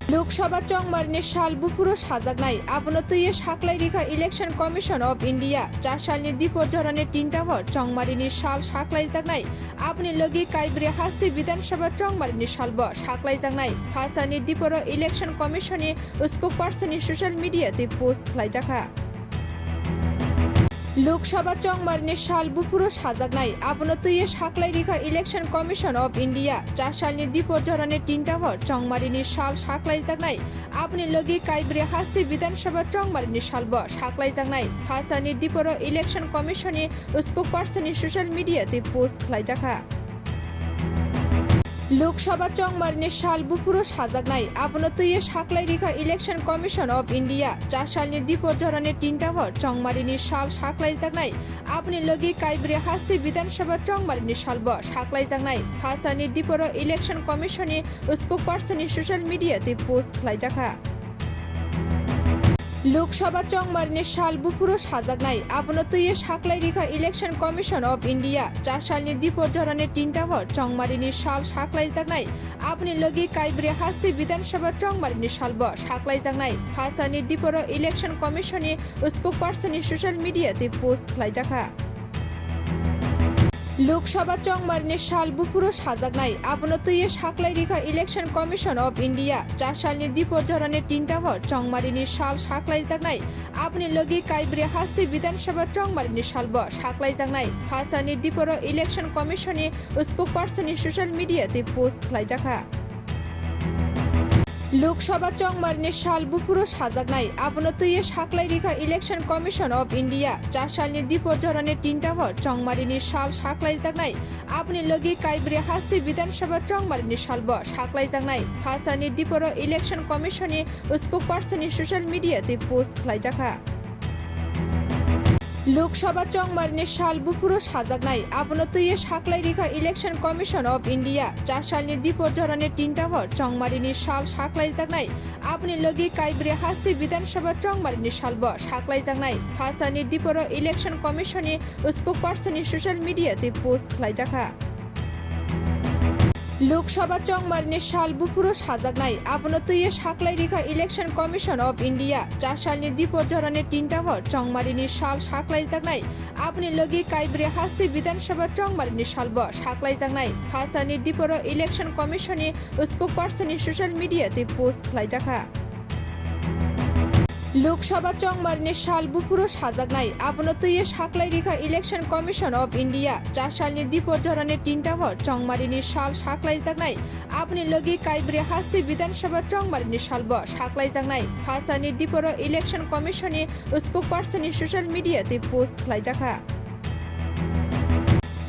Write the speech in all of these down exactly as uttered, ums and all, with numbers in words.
Lok Sabha chongmarini sal buphuru sajaknai, abono twiwi saklai rikha Election Commission of India. Char salni dipor jorani tinta hor chongmarini sal saklaijaknai, aboni logi Kaibrwi haste Bidhan Sabha chongmarini salbo saklaijaknai. Phasani diporo Election Commissionni spokespersonni social media twi post khlaijakha. Lok Sabha chongmarini sal buphuru sajaknai, abono twiwi saklai rikha Election Commission of India. Char salni dipor jorani tinta hor chongmarini sal saklaijaknai, aboni logi Kaibrwi haste Bidhan Sabha chongmarini salbo saklaijaknai. Phasani diporo Election Commissionni spokespersonni social media twi post khlaijakha. Lok Sabha chongmarini sal buphuru sajaknai, abono twiwi saklai rikha Election Commission of India. Char salni dipor jorani tinta hor chongmarini sal saklaijaknai, aboni logi Kaibrwi haste Bidhan Sabha chongmarini salbo saklaijaknai. Phasani diporo Election Commissionni spokespersonni social media twi post khlaijakha. Lok Sabha chongmarini sal buphuru sajaknai, abono twiwi saklai rikha Election Commission of India. Char salni dipor jorani tinta hor chongmarini sal saklaijaknai, aboni logi Kaibrwi haste Bidhan Sabha chongmarini salbo saklaijaknai. Phasani diporo Election Commissionni spokespersonni social media twi post khlaijakha. Lok Sabha chongmarini sal buphuru sajaknai, abono twiwi saklai rikha Election Commission of India. Char salni dipor jorani tinta hor chongmarini sal saklaijaknai, aboni logi Kaibrwi haste Bidhan Sabha chongmarini salbo saklaijaknai. Phasani diporo Election Commissionni spokespersonni social media twi post khlaijakha. Lok Sabha chongmarini sal buphuru sajaknai, abono twiwi saklai rikha Election Commission of India. Char salni dipor jorani tinta hor chongmarini sal saklaijaknai, aboni logi Kaibrwi haste Bidhan Sabha chongmarini salbo saklaijaknai. Phasani diporo Election Commissionni spokespersonni social media twi post khlaijakha. Lok Sabha chongmarini sal buphuru sajaknai, abono twiwi saklai rikha Election Commission of India. Char salni dipor jorani tinta hor chongmarini sal saklaijaknai, aboni logi Kaibrwi haste Bidhan Sabha chongmarini salbo saklaijaknai. Phasani diporo Election Commissionni spokespersonni social media twi post khlaijakha. Lok Sabha chongmarini sal buphuru sajaknai, abono twiwi saklai rikha Election Commission of India. Char salni dipor jorani tinta hor chongmarini sal saklaijaknai, aboni logi Kaibrwi haste Bidhan Sabha chongmarini salbo saklaijaknai. Phasani diporo Election Commissionni spokespersonni social media twi post khlaijakha. Lok Sabha chongmarini sal buphuru sajaknai, abono twiwi saklai rikha Election Commission of India. Char salni dipor jorani tinta hor chongmarini sal saklaijaknai, aboni logi Kaibrwi haste Bidhan Sabha chongmarini salbo saklaijaknai. Phasani diporo Election Commissionni spokespersonni social media twi post khlaijakha.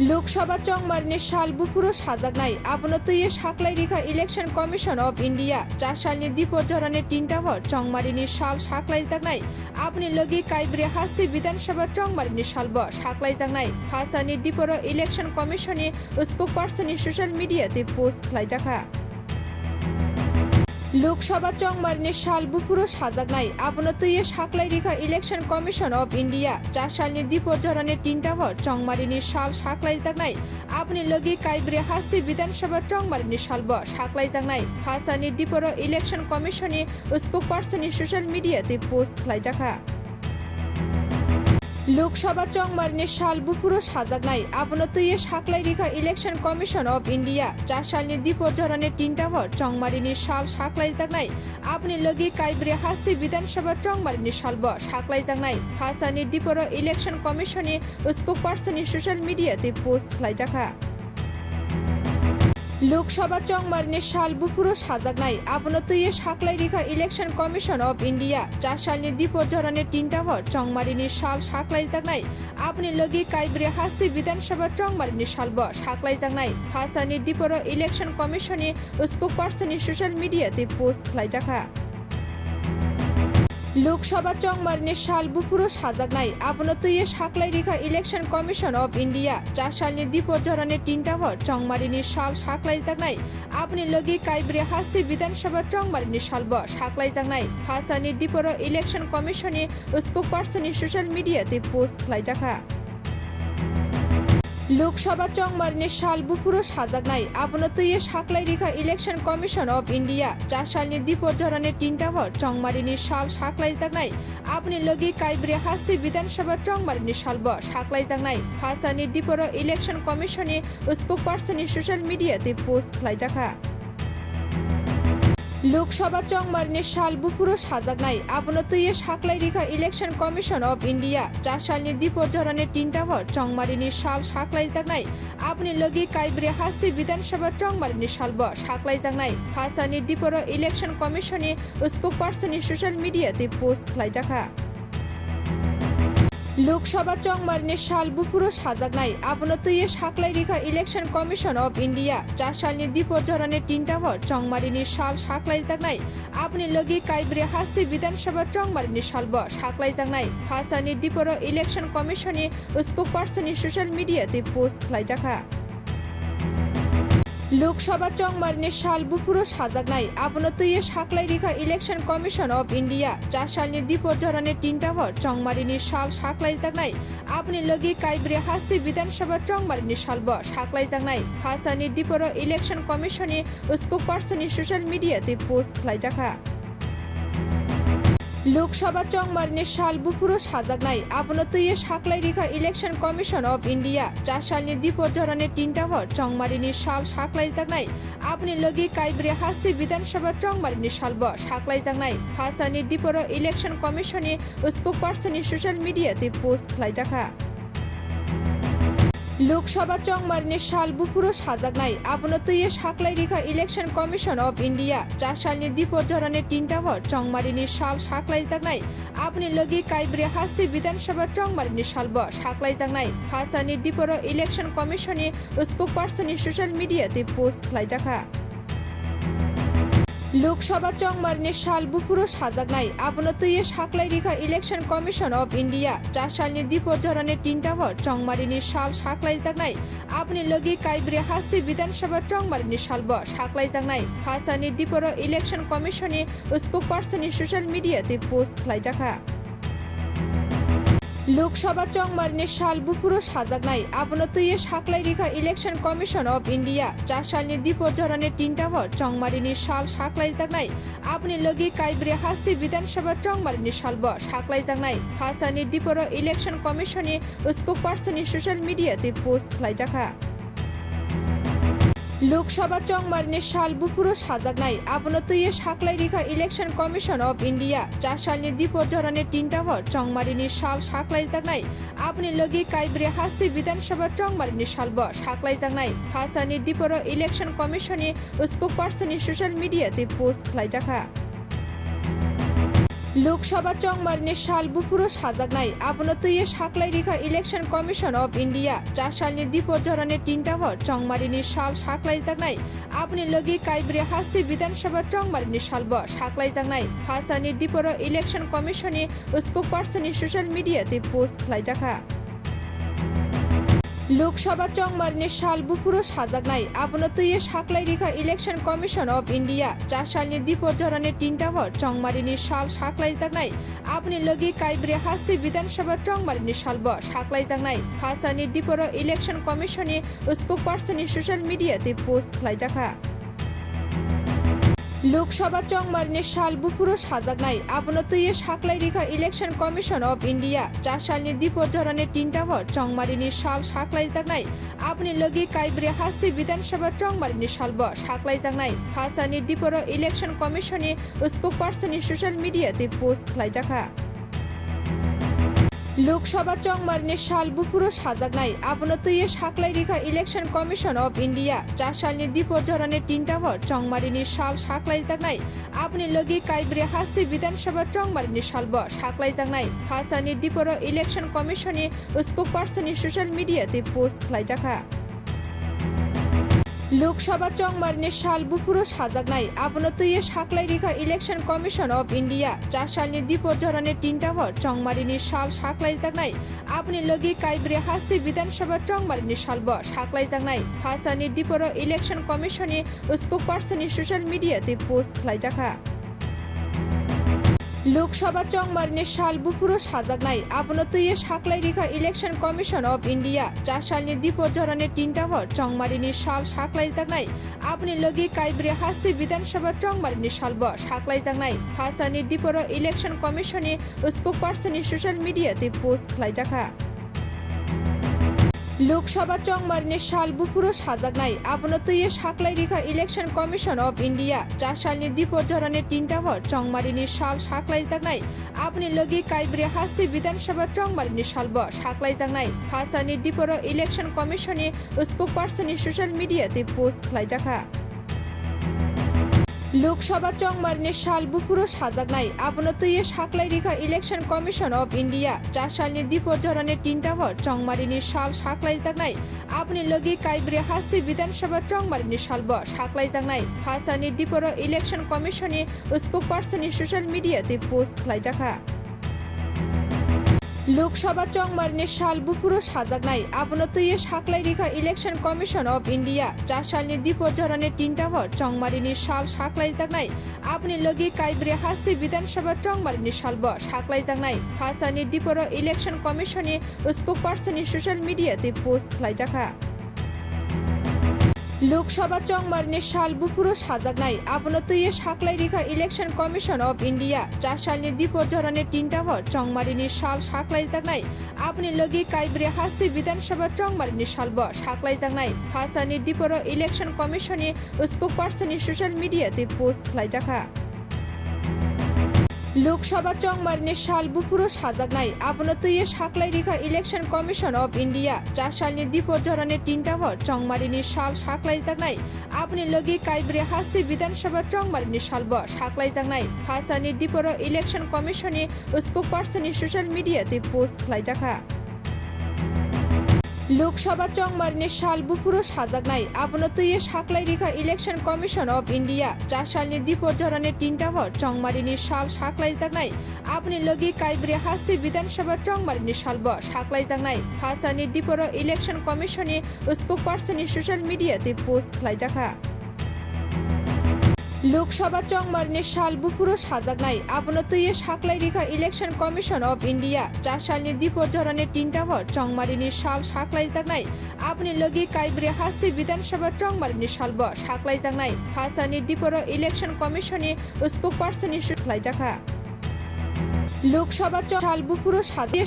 Lok Sabha chongmarini sal buphuru sajaknai, abono twiwi saklai rikha Election Commission of India. Char salni dipor jorani tinta hor chongmarini sal saklaijaknai, aboni logi Kaibrwi haste Bidhan Sabha chongmarini salbo saklaijaknai. Phasani diporo Election Commissionni spokespersonni social media twi post khlaijakha. Lok Sabha chongmarini sal buphuru sajaknai, abono twiwi saklai rikha Election Commission of India. Char salni dipor jorani tinta hor chongmarini sal saklaijaknai, aboni logi Kaibrwi haste Bidhan Sabha chongmarini salbo saklaijaknai. Phasani diporo Election Commissionni spokespersonni social media twi post khlaijakha. Lok Sabha chongmarini sal buphuru sajaknai, abono twiwi saklai rikha Election Commission of India. Char salni dipor jorani tinta hor chongmarini sal saklaijaknai, aboni logi Kaibrwi haste Bidhan Sabha chongmarini salbo saklaijaknai. Phasani diporo Election Commissionni spokespersonni social media twi post khlaijakha. Lok Sabha chongmarini sal buphuru sajaknai, abono twiwi saklai rikha Election Commission of India. Char salni dipor jorani tinta hor chongmarini sal saklaijaknai, aboni logi Kaibrwi haste Bidhan Sabha chongmarini salbo saklaijaknai. Phasani diporo Election Commissionni spokespersonni social media twi post khlaijakha. Lok Sabha chongmarini sal buphuru sajaknai, abono twiwi saklai rikha Election Commission of India. Char salni dipor jorani tinta hor chongmarini sal saklaijaknai, aboni logi Kaibrwi haste Bidhan Sabha chongmarini salbo saklaijaknai. Phasani diporo Election Commissionni spokespersonni social media twi post khlaijakha. Lok Sabha chongmarini sal buphuru sajaknai, abono twiwi saklai rikha Election Commission of India. Char salni dipor jorani tinta hor chongmarini sal saklaijaknai, aboni logi Kaibraia haste Bidhan Sabha chongmarini salbo saklaijaknai. Phasani diporo Election Commission ni spokesperson ni social media twi post khlaijakha. Lok Sabha chongmarini sal buphuru sajaknai, abono twiwi saklai rikha Election Commission of India. Char salni dipor jorani tinta hor chongmarini sal saklaijaknai, aboni logi Kaibraia haste Bidhan Sabha chongmarini salbo saklaijaknai. Phasani diporo Election Commission ni spokesperson ni social media twi post khlaijakha. Lok Sabha chongmarini sal buphuru sajaknai, abono twiwi saklai rikha Election Commission of India. Char salni dipor jorani tinta hor chongmarini sal saklaijaknai, aboni logi Kaibraia haste Bidhan Sabha chongmarini salbo saklaijaknai. Phasani diporo Election Commission ni spokesperson ni social media twi post khlaijakha. Lok Sabha chongmarini sal buphuru sajaknai, abono twiwi saklai rikha Election Commission of India. Char salni dipor jorani tinta hor chongmarini sal saklaijaknai, aboni logi Kaibraia haste Bidhan Sabha chongmarini salbo saklaijaknai. Phasani diporo Election Commission ni spokesperson ni social media twi post khlaijakha. Lok Sabha chongmarini sal buphuru sajaknai, abono twiwi saklai rikha Election Commission of India. Char salni dipor jorani tinta hor chongmarini sal saklaijaknai, aboni logi Kaibraia haste Bidhan Sabha chongmarini salbo saklaijaknai. Phasani diporo Election Commission ni spokesperson ni social media twi post khlaijakha. Lok Sabha chongmarini sal buphuru sajaknai, abono twiwi saklai rikha Election Commission of India. Char salni dipor jorani tinta hor chongmarini sal saklaijaknai, aboni logi Kaibraia haste Bidhan Sabha chongmarini salbo saklaijaknai. Phasani diporo Election Commission ni spokesperson ni social media twi post khlaijakha. Lok Sabha chongmarini sal buphuru sajaknai, abono twiwi saklai rikha Election Commission of India. Char salni dipor jorani tinta hor chongmarini sal saklaijaknai, aboni logi Kaibraia haste Bidhan Sabha chongmarini salbo saklaijaknai. Phasani diporo Election Commission ni spokesperson ni social media twi post khlaijakha. Lok Sabha chongmarini sal buphuru sajaknai, abono twiwi saklai rikha Election Commission of India. Char salni dipor jorani tinta hor chongmarini sal saklaijaknai, aboni logi Kaibraia haste Bidhan Sabha chongmarini salbo saklaijaknai. Phasani diporo Election Commission ni spokesperson ni social media twi post khlaijakha. Lok Sabha chongmarini sal buphuru sajaknai, abono twiwi saklai rikha Election Commission of India. Char salni dipor jorani tinta hor chongmarini sal saklaijaknai, aboni logi Kaibraia haste Bidhan Sabha chongmarini salbo saklaijaknai. Phasani diporo Election Commission ni spokesperson ni social media twi post khlaijakha. Lok Sabha chongmarini sal buphuru sajaknai, abono twiwi saklai rikha Election Commission of India. Char salni dipor jorani tinta hor chongmarini sal saklaijaknai, aboni logi Kaibraia haste Bidhan Sabha chongmarini salbo saklaijaknai. Phasani diporo Election Commission ni spokesperson ni social media twi post khlaijakha. Lok Sabha chongmarini sal buphuru sajaknai, abono twiwi saklai rikha Election Commission of India. Char salni dipor jorani tinta hor chongmarini sal saklaijaknai, aboni logi Kaibraia haste Bidhan Sabha chongmarini salbo saklaijaknai. Phasani diporo Election Commission ni spokesperson ni social media twi post khlaijakha. Lok Sabha chongmarini sal buphuru sajaknai, abono twiwi saklai rikha Election Commission of India. Char salni dipor jorani tinta hor chongmarini sal saklaijaknai, aboni logi Kaibraia haste Bidhan Sabha chongmarini salbo saklaijaknai. Phasani diporo Election Commission ni spokesperson ni social media twi post khlaijakha. Lok Sabha chongmarini sal buphuru sajaknai, abono twiwi saklai rikha Election Commission of India. Char salni dipor jorani tinta hor chongmarini sal saklaijaknai, aboni logi Kaibraia haste Bidhan Sabha chongmarini salbo saklaijaknai. Phasani diporo Election Commission ni spokesperson ni social media twi post khlaijakha. Lok Sabha chongmarini sal buphuru sajaknai, abono twiwi saklai rikha Election Commission of India. Char salni dipor jorani tinta hor chongmarini sal saklaijaknai, aboni logi Kaibraia haste Bidhan Sabha chongmarini salbo saklaijaknai. Phasani diporo Election Commission ni spokesperson ni social media twi post khlaijakha. Lok Sabha chongmarini sal buphuru sajaknai, abono twiwi saklai rikha Election Commission of India. Char salni dipor jorani tinta hor chongmarini sal saklaijaknai, aboni logi Kaibri haste Bidhan Sabha chongmarini salbo saklaijaknai. Phasani diporo Election Commissionni spokespersonni social media twi post khlaijakha. Lok Sabha chongmarini sal buphuru sajaknai, abono twiwi saklai rikha Election Commission of India. Char salni dipor jorani tinta hor chongmarini sal saklaijaknai, aboni logi Kaibri haste Bidhan Sabha chongmarini salbo saklaijaknai. Phasani diporo Election Commissionni spokespersonni social media twi post khlaijakha. Lok Sabha chongmarini sal buphuru sajaknai, abono twiwi saklai rikha Election Commission of India. Char salni dipor jorani tinta hor chongmarini sal saklaijaknai, aboni logi Kaibri haste Bidhan Sabha chongmarini salbo saklaijaknai. Phasani diporo Election Commissionni spokespersonni social media twi post khlaijakha. Lok Sabha chongmarini sal buphuru sajaknai, abono twiwi saklai rikha Election Commission of India. Char salni dipor jorani tinta hor chongmarini sal saklaijaknai, aboni logi Kaibri haste Bidhan Sabha chongmarini salbo saklaijaknai. Phasani diporo Election Commissionni spokespersonni social media twi post khlaijakha. Lok Sabha chongmarini sal buphuru sajaknai, abono twiwi saklai rikha Election Commission of India. Char salni dipor jorani tinta hor chongmarini sal saklaijaknai, aboni logi Kaibri haste Bidhan Sabha chongmarini salbo saklaijaknai. Phasani diporo Election Commissionni spokespersonni social media twi post khlaijakha. Lok Sabha chongmarini sal buphuru sajaknai, abono twiwi saklai rikha Election Commission of India. Char salni dipor jorani tinta hor chongmarini sal saklaijaknai, aboni logi Kaibri haste Bidhan Sabha chongmarini salbo saklaijaknai. Phasani diporo Election Commissionni spokespersonni social media twi post khlaijakha. Lok Sabha chongmarini sal buphuru sajaknai, abono twiwi saklai rikha Election Commission of India. Char salni dipor jorani tinta hor chongmarini sal saklaijaknai, aboni logi Kaibri haste Bidhan Sabha chongmarini salbo saklaijaknai. Phasani diporo Election Commissionni spokespersonni social media twi post khlaijakha. Lok Sabha chongmarini sal buphuru sajaknai, abono twiwi saklai rikha Election Commission of India. Char salni dipor jorani tinta hor chongmarini sal saklaijaknai, aboni logi Kaibri haste Bidhan Sabha chongmarini salbo saklaijaknai. Phasani diporo Election Commissionni spokespersonni su khlaijakha. Lok Sabha chong sal buphuru sajaknai,